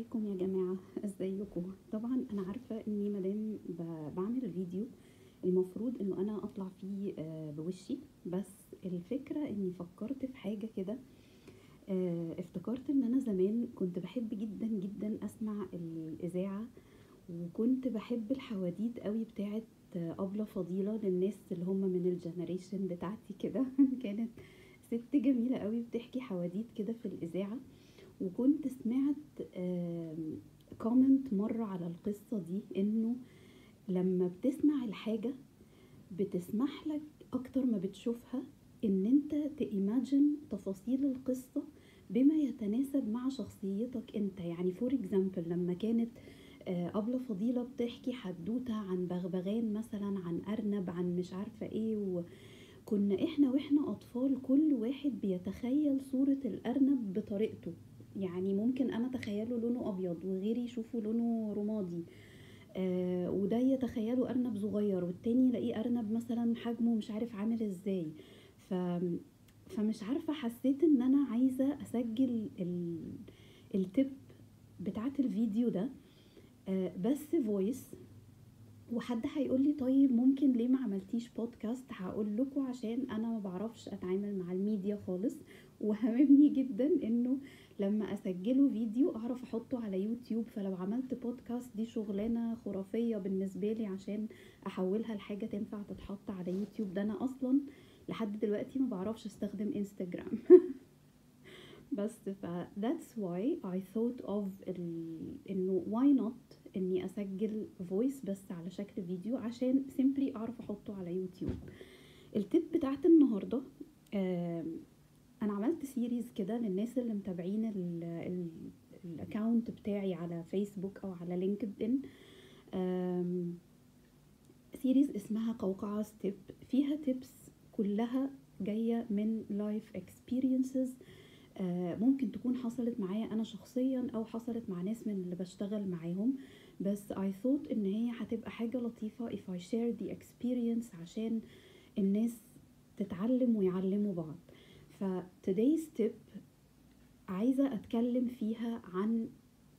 عليكم يا جماعة، ازيكم؟ طبعا انا عارفة اني مادام بعمل فيديو المفروض انه انا اطلع فيه بوشي، بس الفكرة اني فكرت في حاجة كده. افتكرت ان انا زمان كنت بحب جدا جدا اسمع الاذاعة، وكنت بحب الحواديت قوي بتاعت أبلة فضيلة للناس اللي هم من ال generation بتاعتي كده. كانت ست جميلة قوي بتحكي حواديت كده في الإذاعة، وكنت سمعت comment مرة على القصة دي انه لما بتسمع الحاجة بتسمح لك اكتر ما بتشوفها ان انت ت imagine تفاصيل القصة بما يتناسب مع شخصيتك انت. يعني for example لما كانت أبلة فضيلة بتحكي حدوتة عن بغبغان مثلا، عن أرنب، عن مش عارفة ايه، وكنا احنا واحنا أطفال كل واحد بيتخيل صورة الأرنب بطريقته. يعني ممكن أنا أتخيله لونه أبيض وغيري يشوفه لونه رمادي، وده يتخيله أرنب صغير والتاني يلاقيه أرنب مثلا حجمه مش عارف عامل ازاي. فمش عارفة، حسيت ان أنا عايزة أسجل ال tip بتاعت الفيديو ده بس voice. وحد هيقول لي طيب ممكن ليه ما عملتيش بودكاست؟ هقول لكم عشان انا ما بعرفش اتعامل مع الميديا خالص، وهممني جدا انه لما اسجله فيديو اعرف احطه على يوتيوب، فلو عملت بودكاست دي شغلانة خرافية بالنسبة لي عشان احولها لحاجة تنفع تتحط على يوتيوب. ده انا اصلا لحد دلوقتي ما بعرفش استخدم انستجرام. بس ف that's why I thought of انه why not اني اسجل voice بس على شكل فيديو عشان simply اعرف احطه على يوتيوب. ال tip بتاعت النهاردة، انا عملت series كده للناس اللي متابعين ال account بتاعي على فيسبوك او على لينكد ان، series اسمها قوقعة tip، فيها tips كلها جاية من life experiences، ممكن تكون حصلت معايا انا شخصيا او حصلت مع ناس من اللي بشتغل معاهم، بس I thought ان هي هتبقى حاجة لطيفة if I share the experience عشان الناس تتعلم ويعلموا بعض. ف today's tip عايزة اتكلم فيها عن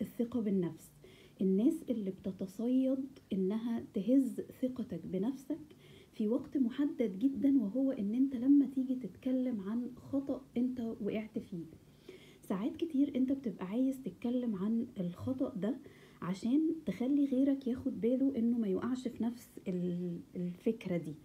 الثقة بالنفس. الناس اللي بتتصيد انها تهز ثقتك بنفسك في وقت محدد جدا، وهو ان انت لما تيجي تتكلم عن خطأ انت وقعت فيه. ساعات كتير انت بتبقى عايز تتكلم عن الخطأ ده عشان تخلي غيرك ياخد باله انه ما يقعش في نفس الفكرة دي.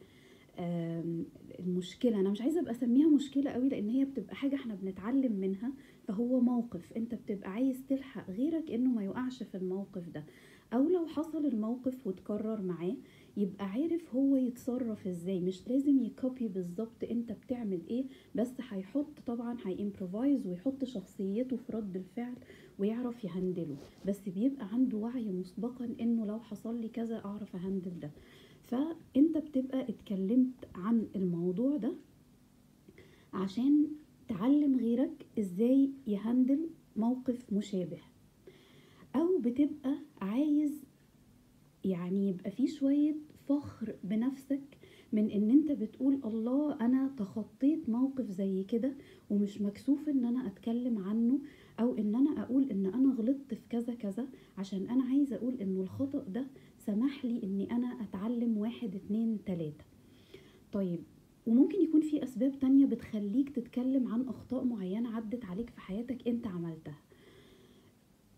المشكلة انا مش عايزة ابقى اسميها مشكلة قوي لان هي بتبقى حاجة احنا بنتعلم منها، فهو موقف انت بتبقى عايز تلحق غيرك انه ما يقعش في الموقف ده، او لو حصل الموقف وتكرر معاه يبقى عارف هو يتصرف ازاي. مش لازم ي copy بالظبط انت بتعمل ايه، بس هيحط طبعا هي improvise ويحط شخصيته في رد الفعل ويعرف ي handle ه، بس بيبقى عنده وعي مسبقا انه لو حصل لي كذا اعرف ا handle ده. فانت بتبقى اتكلمت عن الموضوع ده عشان تعلم غيرك ازاي ي handle موقف مشابه، او بتبقى عايز يعني يبقى في شوية فخر بنفسك من ان انت بتقول الله انا تخطيت موقف زي كده ومش مكسوف ان انا اتكلم عنه، او ان انا اقول ان انا غلطت في كذا كذا، عشان انا عايزة اقول انه الخطأ ده سمح لي اني انا اتعلم 1 2 3. طيب، وممكن يكون في اسباب تانية بتخليك تتكلم عن اخطاء معينة عدت عليك في حياتك انت عملتها.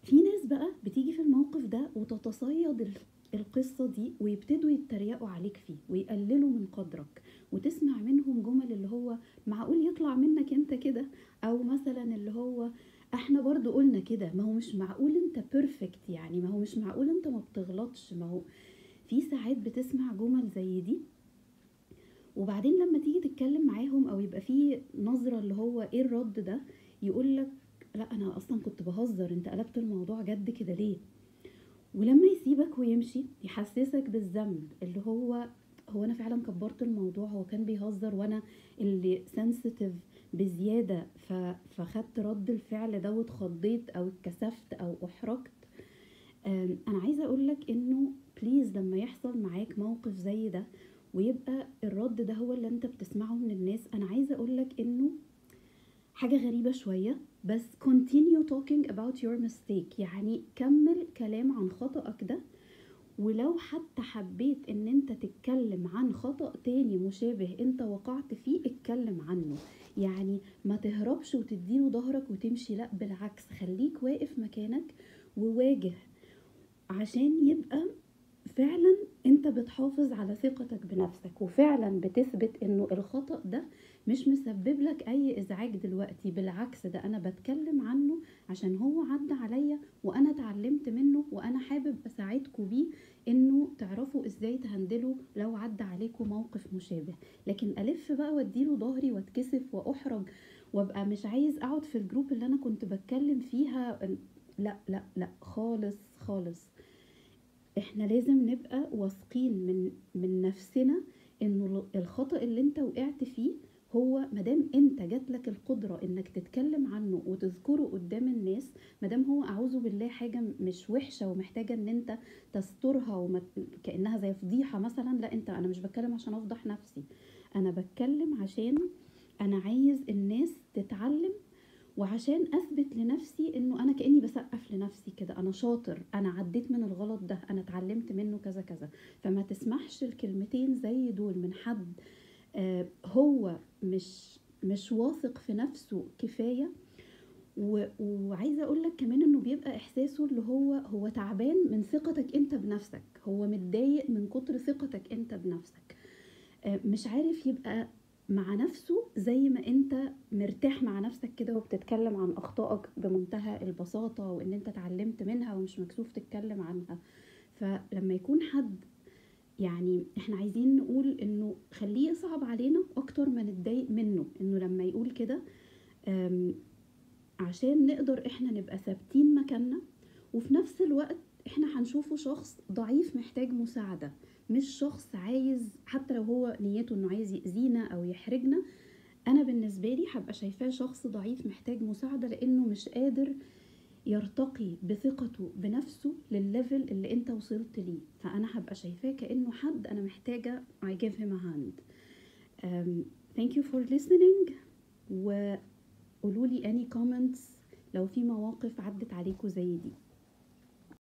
في ناس بقى بتيجي في الموقف ده وتتصيد القصة دي ويبتدوا يتريقوا عليك فيه ويقللوا من قدرك، وتسمع منهم جمل اللي هو معقول يطلع منك انت كده، او مثلا اللي هو احنا برضو قلنا كده، ما هو مش معقول انت perfect، يعني ما هو مش معقول انت ما بتغلطش. ما هو في ساعات بتسمع جمل زي دي، وبعدين لما تيجي تتكلم معاهم او يبقى في نظرة اللي هو ايه الرد ده، يقولك لا انا اصلا كنت بهزر، انت قلبت الموضوع جد كده ليه؟ ولما يسيبك ويمشي يحسسك بالذنب اللي هو انا فعلا كبرت الموضوع، هو كان بيهزر وانا اللي sensitive بزيادة، فخدت رد الفعل ده واتخضيت او اتكسفت او احرجت. انا عايزة اقولك انه please لما يحصل معاك موقف زي ده ويبقى الرد ده هو اللي انت بتسمعه من الناس، انا عايزة اقولك انه حاجة غريبة شوية، بس continue talking about your mistake، يعني كمل كلام عن خطأك ده. ولو حتى حبيت ان انت تتكلم عن خطأ تاني مشابه انت وقعت فيه اتكلم عنه، يعني ما تهربش وتديله ظهرك وتمشي، لا بالعكس خليك واقف مكانك وواجه، عشان يبقى فعلا انت بتحافظ على ثقتك بنفسك، وفعلا بتثبت انه الخطأ ده مش مسبب لك اي ازعاج دلوقتي، بالعكس ده انا بتكلم عنه عشان هو عدى عليا وانا اتعلمت منه، وانا حابب اساعدكم بيه انه تعرفوا ازاي تهندلوا لو عدى عليكم موقف مشابه. لكن الف بقى واديله ظهري واتكسف واحرج وابقى مش عايز اقعد في ال group اللي انا كنت بتكلم فيها، لا لا لا خالص خالص. احنا لازم نبقى واثقين من نفسنا انه الخطأ اللي انت وقعت فيه هو مادام انت جاتلك القدرة انك تتكلم عنه وتذكره قدام الناس، مادام هو اعوذ بالله حاجة مش وحشة ومحتاجة ان انت تسترها كأنها زي فضيحة مثلا، لا انت، انا مش بتكلم عشان افضح نفسي، انا بتكلم عشان انا عايز الناس تتعلم، وعشان اثبت لنفسي انه انا كاني بسقف لنفسي كده، انا شاطر، انا عديت من الغلط ده، انا اتعلمت منه كذا كذا. فما تسمحش الكلمتين زي دول من حد هو مش واثق في نفسه كفاية. وعايزه اقول لك كمان انه بيبقى احساسه اللي هو تعبان من ثقتك انت بنفسك، هو متضايق من كتر ثقتك انت بنفسك، مش عارف يبقى مع نفسه زي ما انت مرتاح مع نفسك كده وبتتكلم عن اخطائك بمنتهى البساطة وان انت اتعلمت منها ومش مكسوف تتكلم عنها. فلما يكون حد، يعني احنا عايزين نقول انه خليه يصعب علينا اكتر ما نتضايق منه، انه لما يقول كده عشان نقدر احنا نبقى ثابتين مكاننا، وفي نفس الوقت احنا هنشوفه شخص ضعيف محتاج مساعدة، مش شخص عايز، حتى لو هو نيته انه عايز يأذينا او يحرجنا، انا بالنسبة لي هبقى شايفاه شخص ضعيف محتاج مساعدة، لانه مش قادر يرتقي بثقته بنفسه للل level اللي انت وصلت ليه. فانا هبقى شايفاه كأنه حد انا محتاجة I give him a hand. Thank you for listening، وقولوا لي any comments لو في مواقف عدت عليكم زي دي.